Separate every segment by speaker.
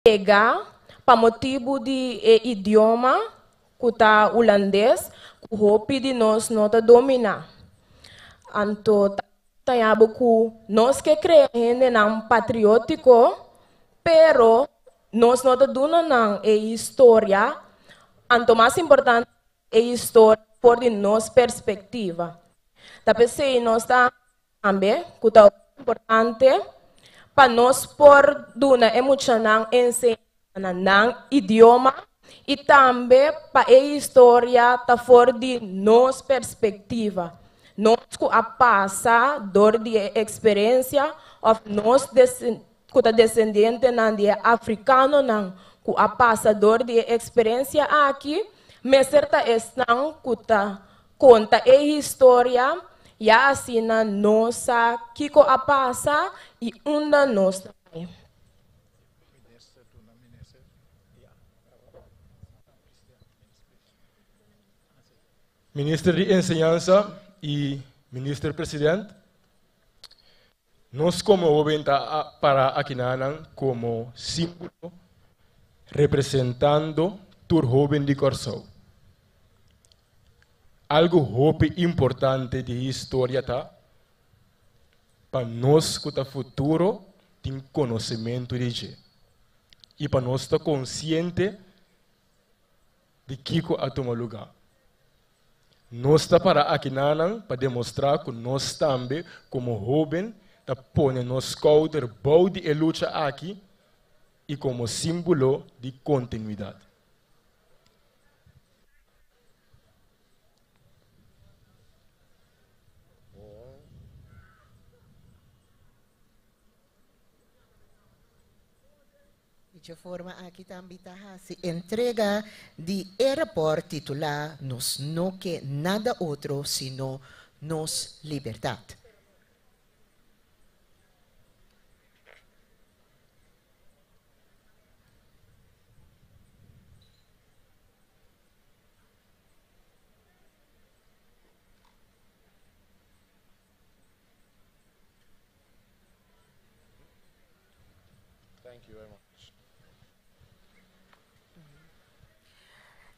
Speaker 1: Pega pa motibu di e idioma ku ta hulandes ku hopi di nos no ta dominá. Anto ta haña bo ku nos ke krea hendenan patriótiko, pero nos no ta duna nan e historia, anto mas importante e historia for di nos perspektiva. Ta p'esei nos ta Tambe ku ta importante pa nos por duna e muchanan enseñansa na nan idioma i tambe pa e historia ta for di nos perspektiva, nos ku a pasa dor di e eksperensia òf nos ku ta desendientenan di e afrikanonan ku a pasa dor di e eksperensia aki mester ta esnan ku ta Konta e historia, ya asina nos sa kiko a pasa i unda nos ta bai.
Speaker 2: Minister di Enseñansa i Minister President, nos komo hoben ta para akinanan komo símbolo representando tur hoben di Kòrsou. Algu hopi importante di historia ta pa nos ku ta futuro tin konosementu di dje i pa nos ta konsiente di kiko a tuma lugá. Nos ta para akinanan pa demostrá ku nos tambe komo hóben ta pone nos skouder bou di e lucha aki i komo símbolo di kontinuidat.
Speaker 3: Dicho forma aki tambe ta hasi entrega di e rapòrt titulá Nos no ke nada otro sino nos libertat.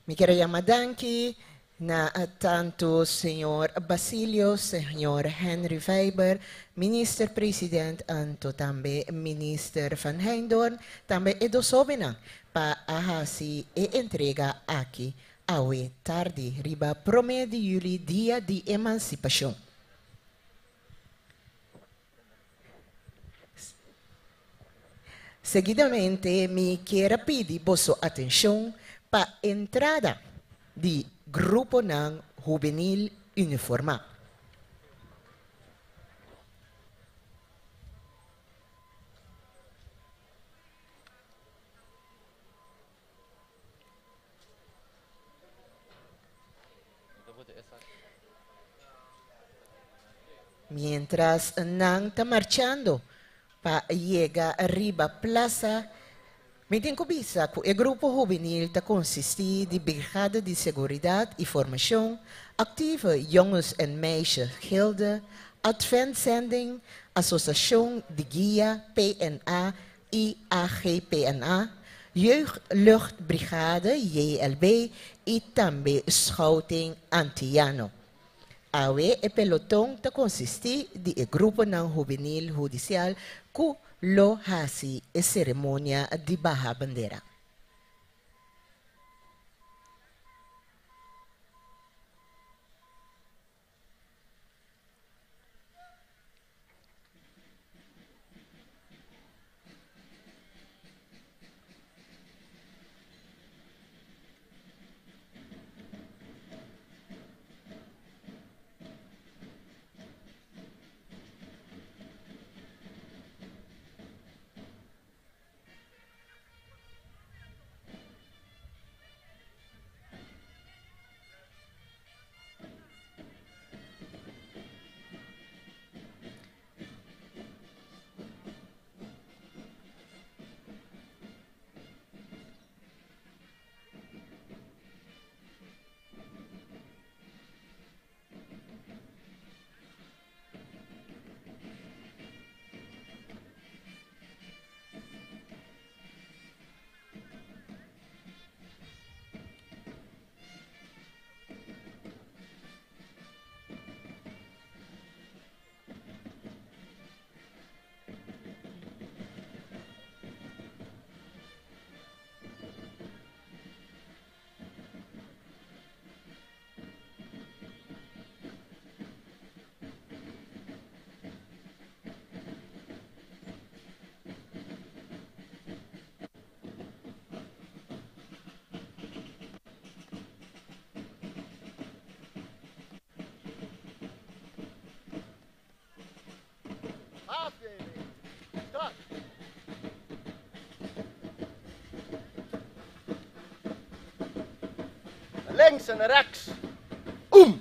Speaker 3: Mi kier a yama danki na tantu señor Basilio, señor Henry Vijber, Minister President anto tambe Minister Van Heydoorn, tambe e dos hobennan pa a hasi e entrega aki awe tardi riba prome di juli dia di emansipashon. Seguidamente mi kier a pidi boso atencion pa entrada di gruponan hubenil uniforma. Mientras nan ta marchando pa yega riba plaza, mi tin cu bisa cu e grupo hubenil ta consisti di Brigada di Seguridad y Formacion, Actieve Jongens en Meisjes Gilde, Adventzending, Asociacion di Guia, PNA, y AGPNA, Jeugdluchtbrigade, JLB, y tambe Scouting Antiano. Awe e peloton ta consisti di e gruponan hubenil hudicial cu lo haci e ceremonia di baha bandera.
Speaker 4: Links en rechts. Um.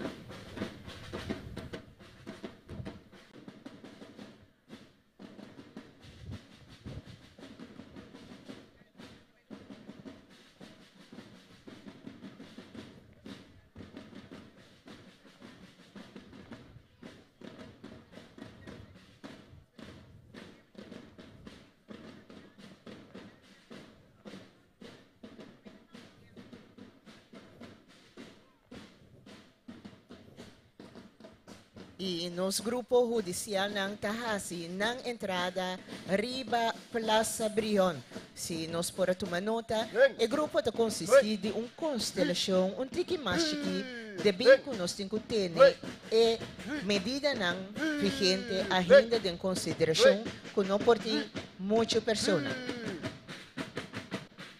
Speaker 3: I nos grupo hudisialnan ta hasi nan entrada riba Plaza Brion. Si nos por a tuma nota, e grupo ta konsistí di un konstelashon un tiki mas chikí debí ku nos tin ku tene e medidanan vigente ainda den konsiderashon ku no por tin muchu persona.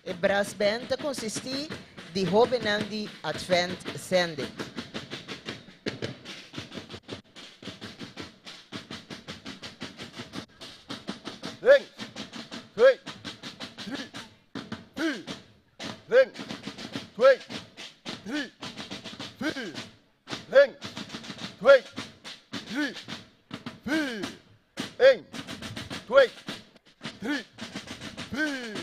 Speaker 3: E brassband ta konsistí di hóbennan di Advent Zending.
Speaker 4: Links, twee, drie, vier. Links, twee, drie, vier. Links, twee, drie, vier. Een, twee, drie, vier.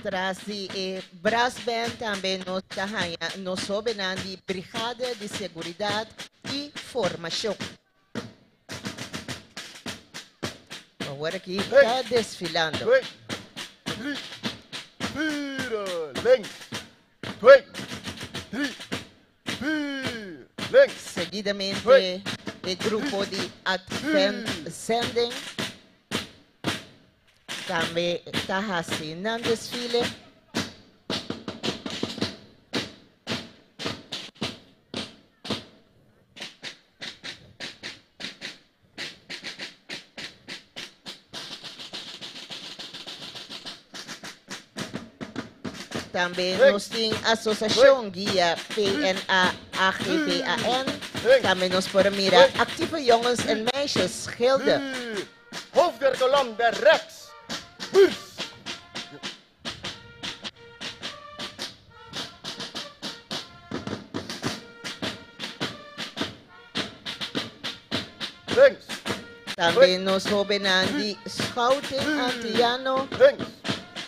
Speaker 3: Tras di e brassband tambe nos ta haña nos hóbennan di Brigade di Seguridat i Formashon. Awor aki ta desfilando.
Speaker 4: Twee, drie, vier, links. Twee, drie, vier, links.
Speaker 3: Seguidamente e grupo di Advent Zending tambe ta hasi nan desfile. Tambe nos tin Asosiashon Guia PNA AGPAN. Tambe nos por mira Actieve Jongens en Meisjes Gilde.
Speaker 4: Hoofd der kolom der rechts. Mars. Links.
Speaker 3: Tambe nos hóbennan di Scouting Antiano
Speaker 4: Links.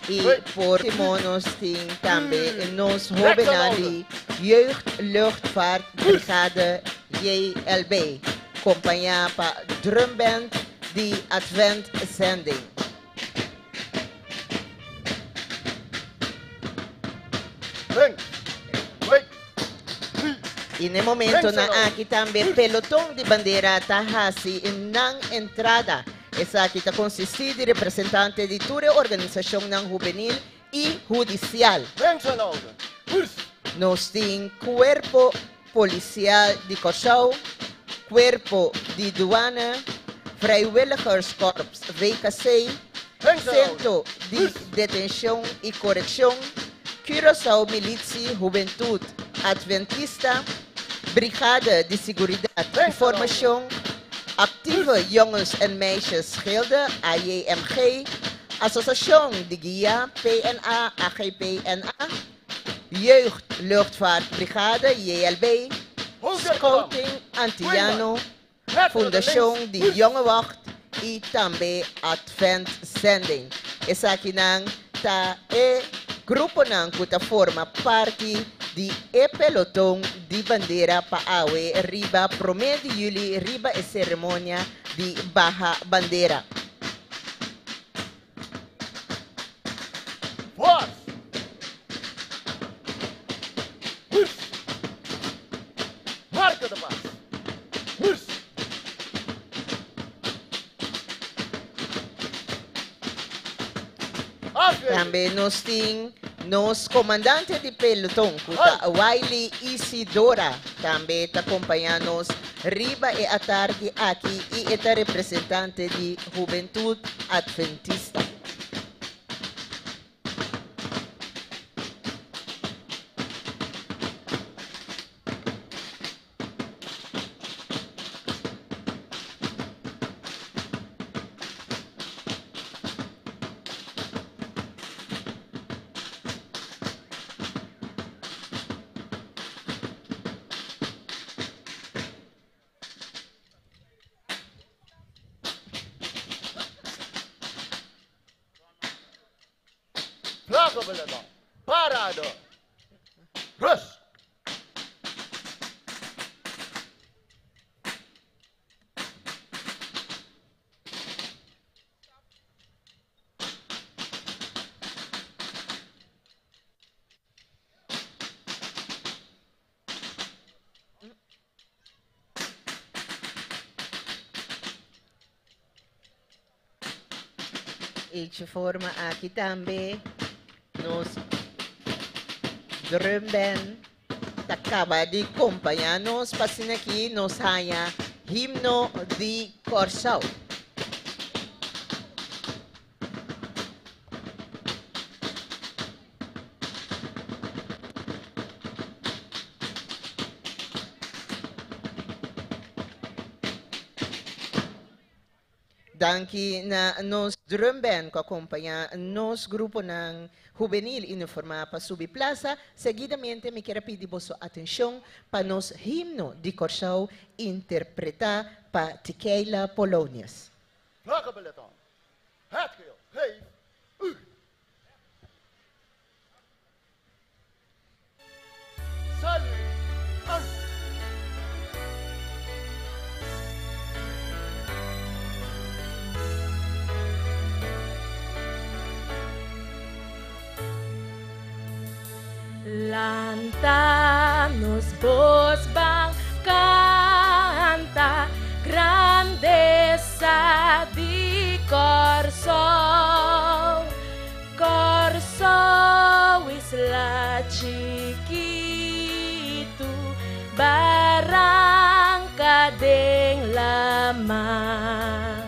Speaker 3: i por último nos tin tambe nos hóbennan di Jeugd Luchtvaart Brigade JLB, kompañá pa Drumband di Advent Zending. I n'e momentonan aki tambe peloton di bandera ta hasi nan entrada. Esaki ta konsistí di representante di tur e organisashonnan hubenil i hudisial. Nos tin Kuerpo Polisial di Kòrsou, Kuerpo di Duana, Vrijwilligerskorps VKC, Sentro di Detenshon i Korekshon, Curaçao Militie Hubentut Adventista, Brigade di Siguridat i Formashon, Actieve Jongens en Meisjes Gilde, AJMG, Asosashon di Guia, PNA, AGPNA, Jeugd Luchtvaart Brigade, JLB, Scouting Antiano, Fundashon di Jonge Wacht i tambe Advent Zending. Esakinan ta e gruponan ku ta forma parti di e peloton di bandera pa awe riba promé di yüli riba e seremonia di baha bandera.
Speaker 4: Voz! Mars! Marca da paz! Mars!
Speaker 3: Tambe nos tin nos comandante di peloton cu ta Wiley Isidora tambe ta compaña nos riba e atardi aki y e ta representante di Hubentud Adventista.
Speaker 4: Vlaggenpeloton. Parade. Rust.
Speaker 3: E forma aki tambe nos drumband ta kaba di kompañá nos pa aki nos haña himno di Kòrsou. Danki na nos drumband ku a kompañá nos gruponan hubenil uniformá pa subi plasa. Seguidamente mi ke pidi boso atenshon pa nos himno di Kòrsou interpretá pa Tikeila Polonius.
Speaker 4: Vlaggenpeloton. Het geheel geeft u. Salut. An.
Speaker 1: Lanta nos bos ban kanta grandesa di Kòrsou. Kòrsou isla chikitu, baranka den laman.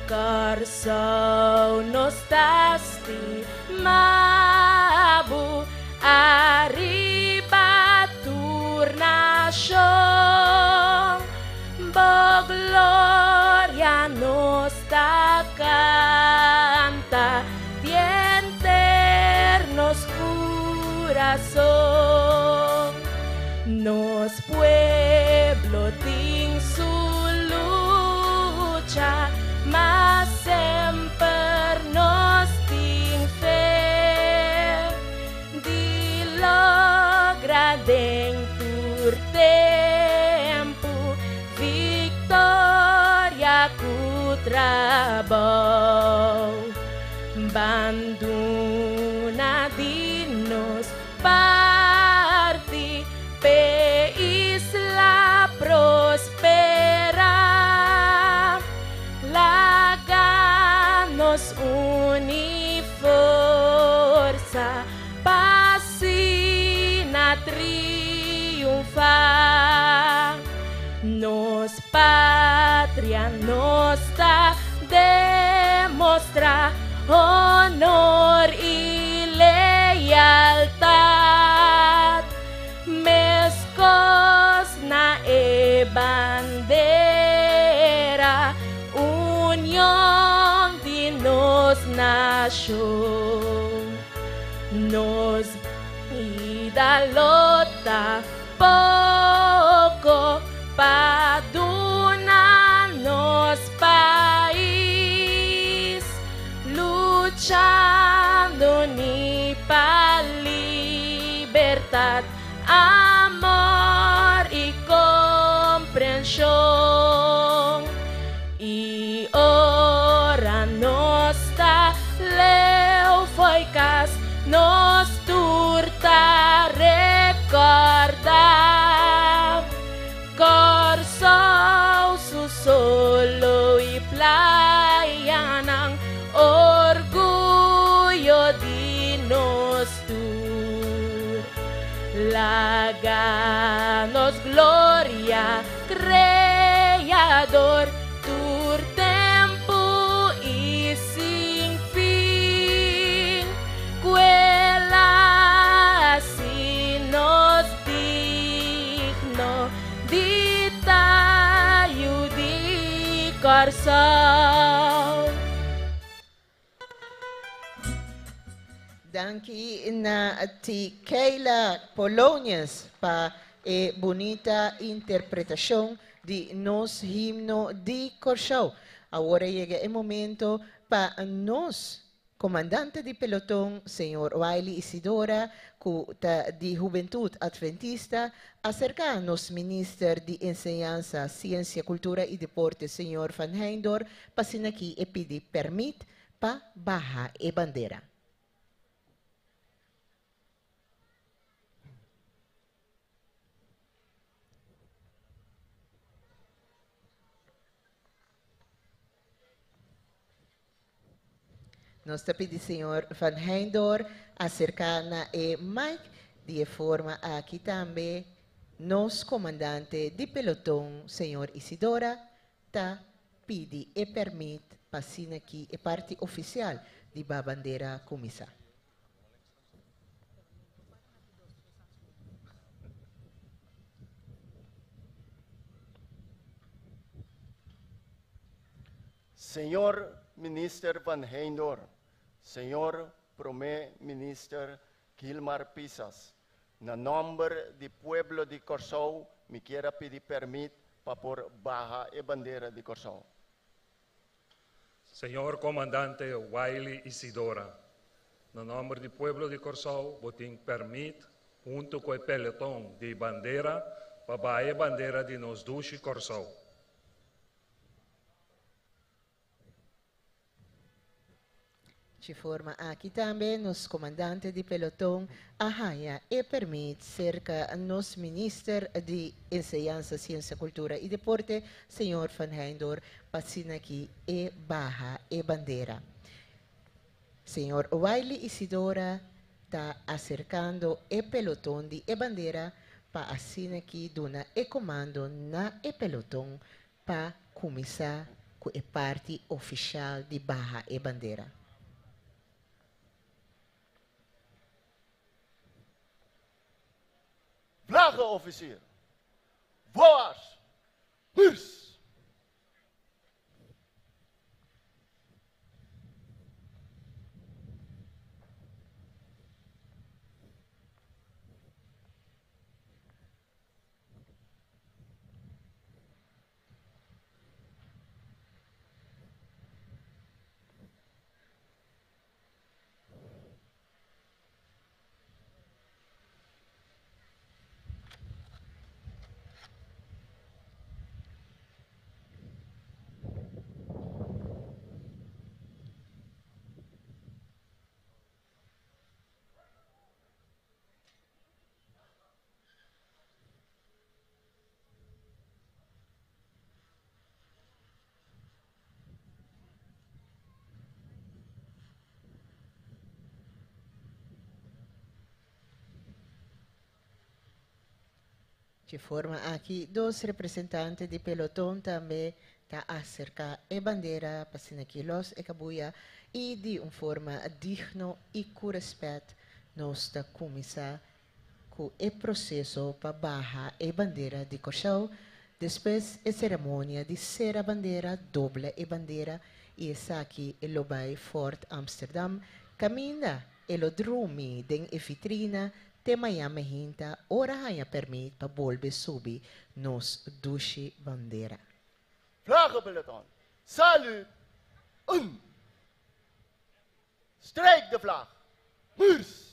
Speaker 1: Kòrsou nos ta stima bo ariba tur nashon. Bo gloria nos ta kanta henter nos kurason. Nos pueblo tin su lucha, ma semper nos tin fe. Di logra den tur tempu viktoria ku trabou. Ban duna di nos parti p'e isla prosperá. Laga nos uni forsa p'asina triunfá. Nos patria nos ta demostrá honor i lealtat. Meskos na e bandera, union di nos nashon. Nos bida lo ta poko pa duna nos pais, luchando ni pa libertat, amor i komprenshon. I ora nos ta leu fo'i kas, nos tur ta rekordá. Kòrsou su solo i playanan, orguyo di nos tur. Laga nos gloria Kreador tur tempu i sin fin. Ku El a hasi nos digno di ta yu di Kòrsou.
Speaker 3: Danki na Tikeila Polonius pa e bunita interpretashon di nos himno di Kòrsou. Awor a yega e momento pa nos Komandante di peloton, señor Wiley Isidora, ku ta di Hubentut Adventista, a serká nos Minister di Enseñansa, Siensia, Kultura i Deporte, señor Van Heindor, pa asina aki e pidi pèrmit pa baha e bandera. Nos ta pidi señor Van Heindor aserká na e mic. Di forma aki tambe nos komandante di peloton, señor Isidora, ta pidi e pèrmit pa asina aki e parti ofisial di baha bandera kuminsá.
Speaker 4: Señor Minister Van Heindor, Señor Promé Minister Gilmar Pisas, na nòmber di pueblo di Kòrsou, mi ke pidi pèrmit pa por baha e bandera di Kòrsou.
Speaker 5: Señor Komandante Wiley Isidora, na nòmber di pueblo di Kòrsou, bo tin pèrmit huntu ku e peloton di bandera pa baha e bandera di nos dushi Kòrsou.
Speaker 3: Di forma aki tambe nos komandante di peloton a haña e pèrmit serka nos minister di Enseñansa, Siensia, Kultura i Deporte, señor Van Heindor, pa asina aki e baha e bandera. Señor Wiley Isidora ta aserkando e peloton di e bandera pa asina aki duna e komando na e peloton pa kuminsá ku e parti ofisial di baha e bandera.
Speaker 4: Vlaggenofficier. Voorwaarts. Mars.
Speaker 3: Di forma aki, dos representante di peloton tambe ta aserká e bandera pa asina aki lòs e kabuya i di un forma digno i ku rèspèt nos ta kuminsá ku e proseso pa baha e bandera di Kòrsou. Despues e seremonia di sera bandera, dobla e bandera i esaki lo bai Fort Amsterdam. Kaminda e lo drumi den e vitrina te mañan mainta ora haña pèrmit pa bolbe subi nos dushi bandera.
Speaker 4: Vlaggenpeloton. Salut. Un. Strijk de vlag. Mars.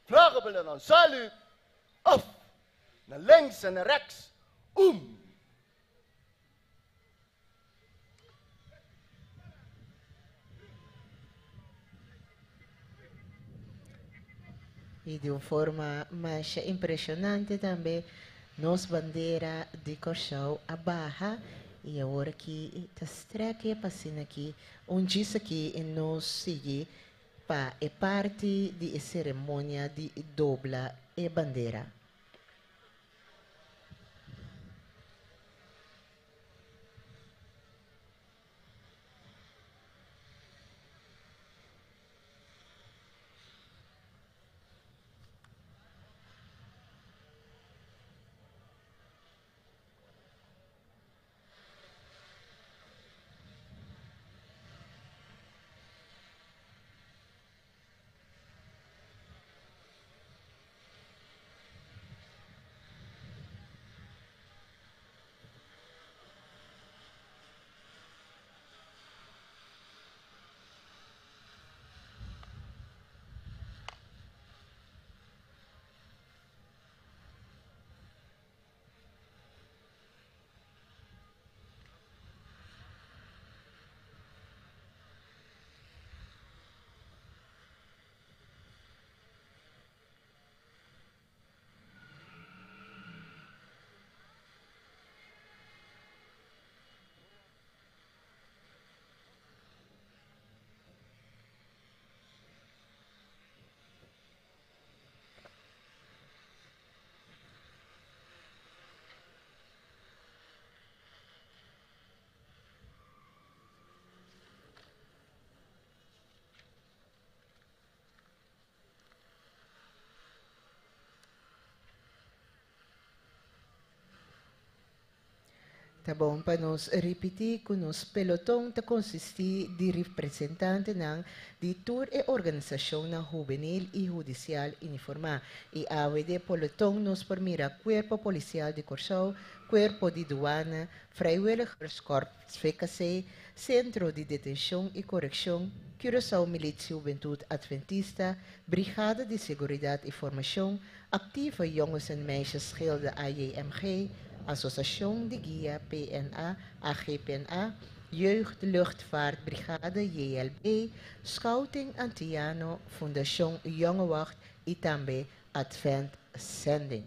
Speaker 4: Vlaggenpeloton. Salut. Af. Naar links en naar rechts. Om.
Speaker 3: I di un forma mas impreshonante tambe, nos bandera di Kòrsou a baha. I awor aki ta strek e pa asina aki un djis aki nos sigui pa e parti di e seremonia di dobla e bandera. Ta bon pa nos ripití ku nos peloton ta konsistí di representantenan di tur e organisashonnan hubenil i hudisial uniformá. I awe den peloton nos por mira Kuerpo Polisial di Kòrsou, Kuerpo di Duana, Vrijwilligerskorps VKC, Sentro di Detenshon i Korekshon, Curaçao Militie Hubentut Adventista, Brigada di Seguridat i Formashon, Actieve Jongens en Meisjes Gilde AJMG, Asosiashon di Guia PNA, AGPNA, Jeugd Luchtvaart Brigade JLB, Scouting Antiano, Fundashon Jonge Wacht i tambe Advent Zending.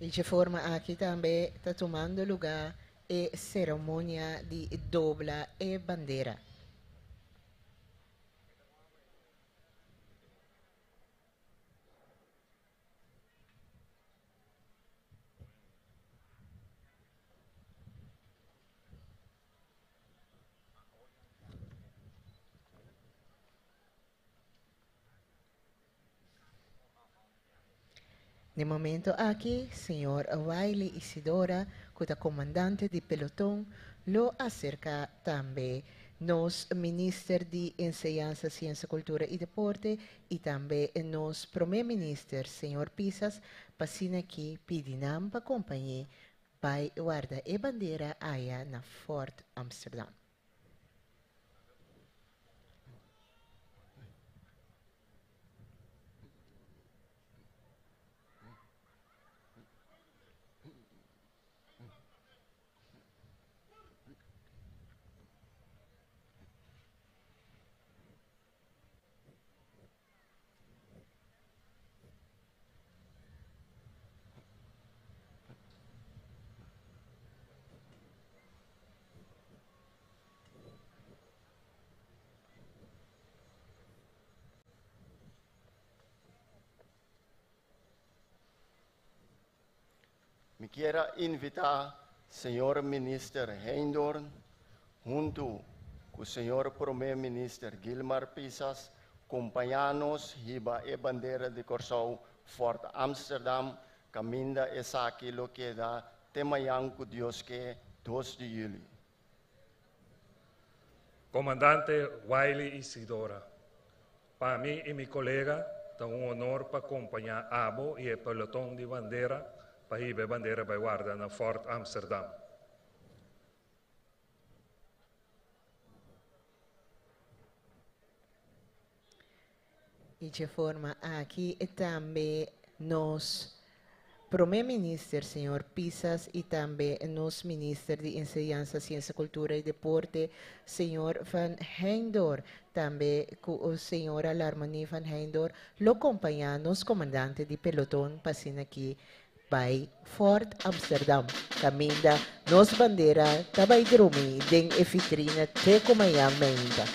Speaker 3: I dje forma aki tambe ta tumando lugá e seremonia di dobla e bandera. N'e momento aki, señor Wiley Isidora, cu ta comandante di peloton, lo acerca tambe nos Minister di Enseñansa, Ciencia, Cultura y Deporte y tambe nos Prome Minister, señor Pisas, pa asina aki pidi nan pa compañe bay warda e bandera aya na Fort Amsterdam.
Speaker 4: Mi kier a invita Señor Minister Heindorn huntu ku Señor Prome Minister Gilmar Pisas kompañá nos hiba e bandera di Kòrsou Fort Amsterdam kaminda esaki lo keda te mañan ku Dios ke dos di yüli.
Speaker 5: Komandante Wiley Isidora, Pa mi i mi kolega ta un honor pa kompañá abo i e peloton di bandera pa hiba e bandera bai warda na Fort Amsterdam.
Speaker 3: I dje forma aki tambe nos Prome Minister señor Pisas y tambe nos Minister di Enseñansa, Ciencia, Cultura y Deporte señor Van Heijndor tambe cu señora Larmonie van Heijndor lo compaña nos comandante di peloton pa asina aki bay Fort Amsterdam caminda nos bandera ta bay drumi den e vitrina te cu mañan meinta.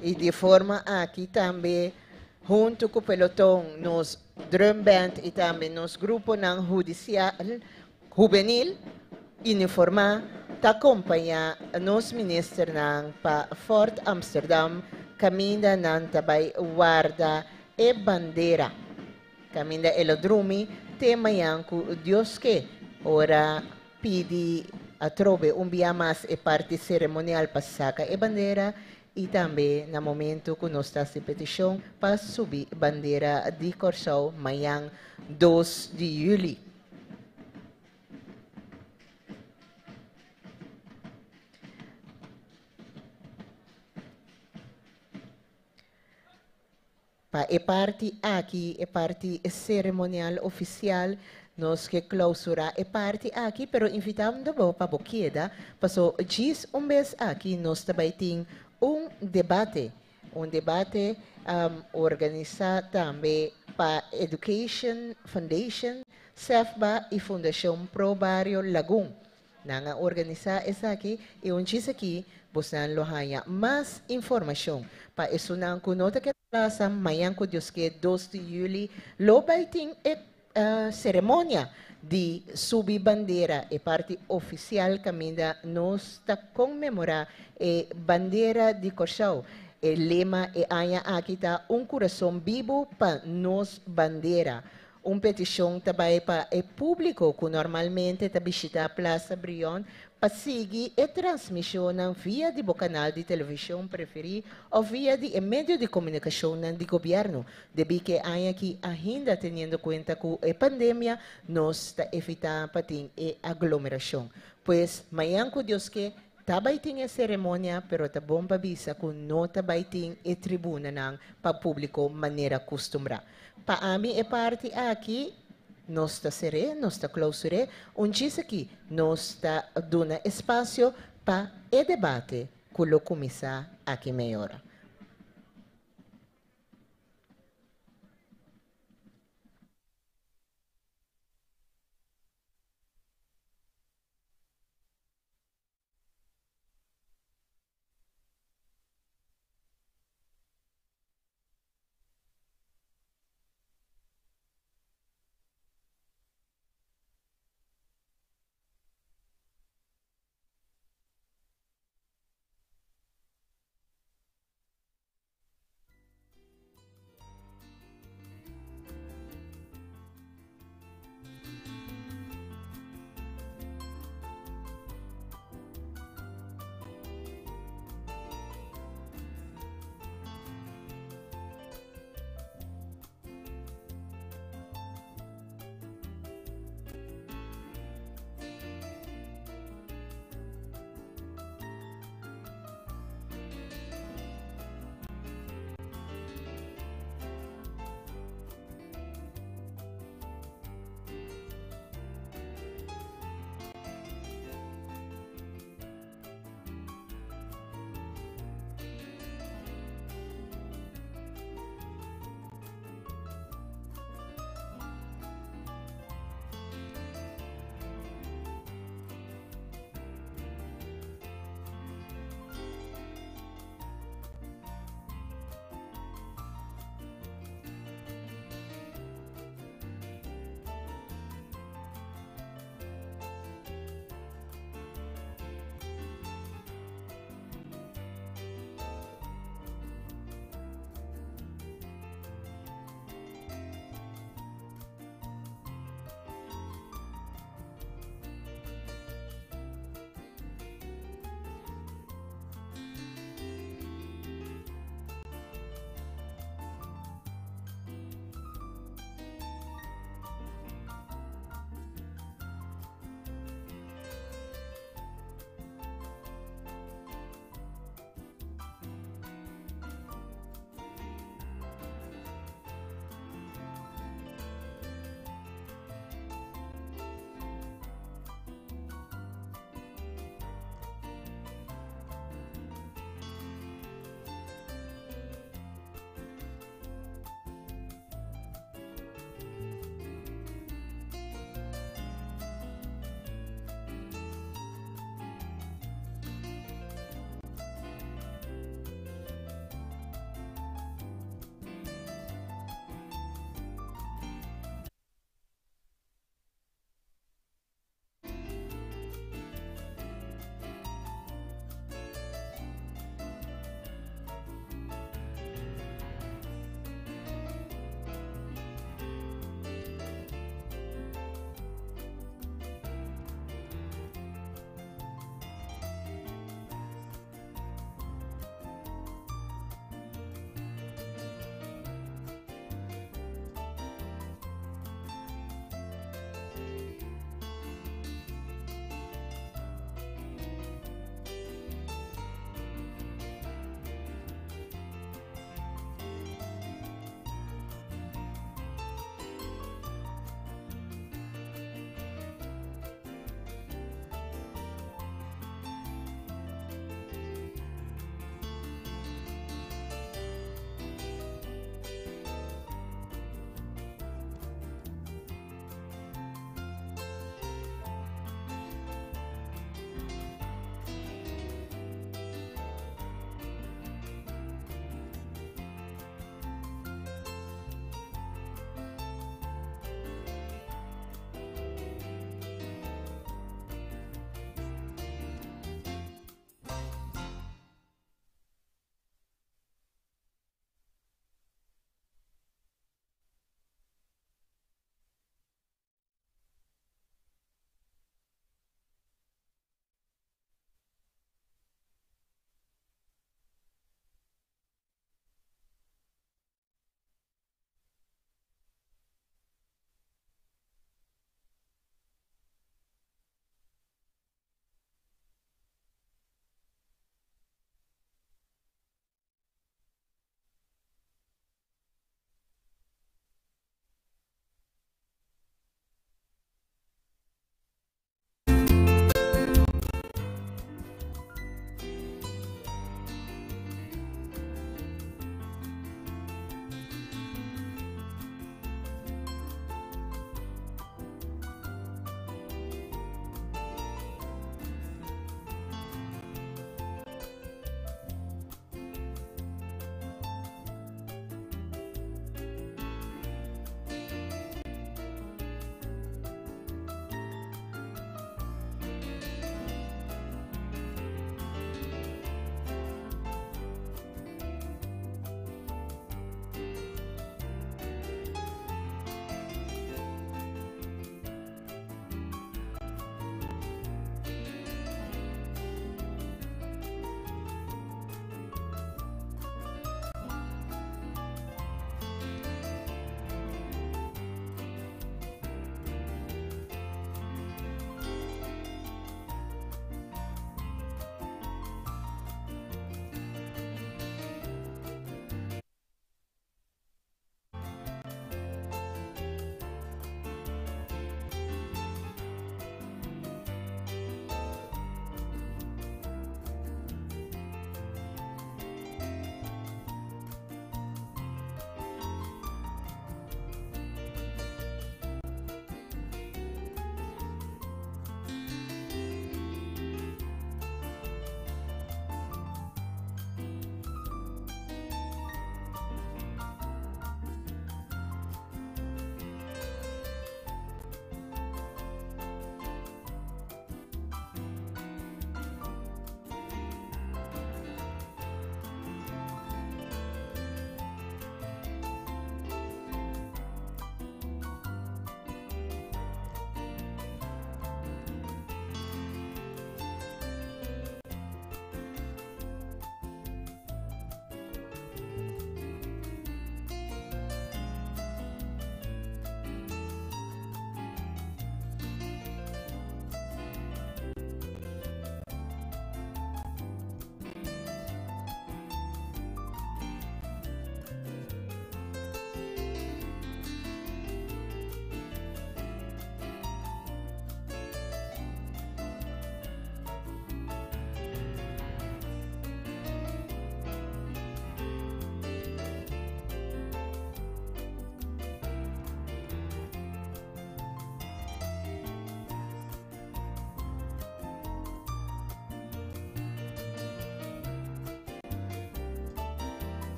Speaker 3: Y di forma aki tambe hunto cu peloton nos drum band y tambe nos gruponan hudicial hubenil uniforma ta compaña nos ministernan pa Fort Amsterdam caminda nan ta bay warda e bandera. Caminda e lo drumi te mañan cu Dios ke, ora pidi atrobe un bia mas e parti ceremonial pa saca e bandera y tambe na momento cu nos ta haci peticion pa subi bandera di Corsou mañan dos di juli. Pa e parti aki, e parti ceremonial oficial, Nos ke klousurá e parti aki, pero invitando bo pa bo keda, paso djis un bes aki nos ta bai tin un debate, un debate organisá tambe pa Education Foundation, SEFBA i Fundashon Pro Bario Lagun. Nan a organisá esaki i un djis aki bosnan lo haña mas informashon. Pa esunnan ku no ta keda plaza, mañan ku Dios ke 2 di yüli lo bai tin e seremonia di subi bandera, e parti ofisial kaminda nos ta konmemorá e bandera di Kòrsou. E lema e aña aki ta Un kurason bibu pa nos bandera. Un petishon ta bai pa e públiko ku normalmente ta bishitá Plaza Brion pa sigui e transmishonnan via di bo kanal di televishon preferí òf via di e medio di komunikashonnan di gobièrnu. Debí ku e aña aki ainda teniendo kuenta ku e pandemia nos ta evitá pa tin e aglomerashon. Pues mañan ku Dios ke ta bai tin e seremonia pero ta bon pa bisa ku no ta bai tin e tribunanan pa públiko manera kustumbrá. Pa ami e parti aki nos ta ser'é, nos ta klousur'é, un djis aki nos ta duna espasio pa e debate ku lo kuminsá aki mei ora.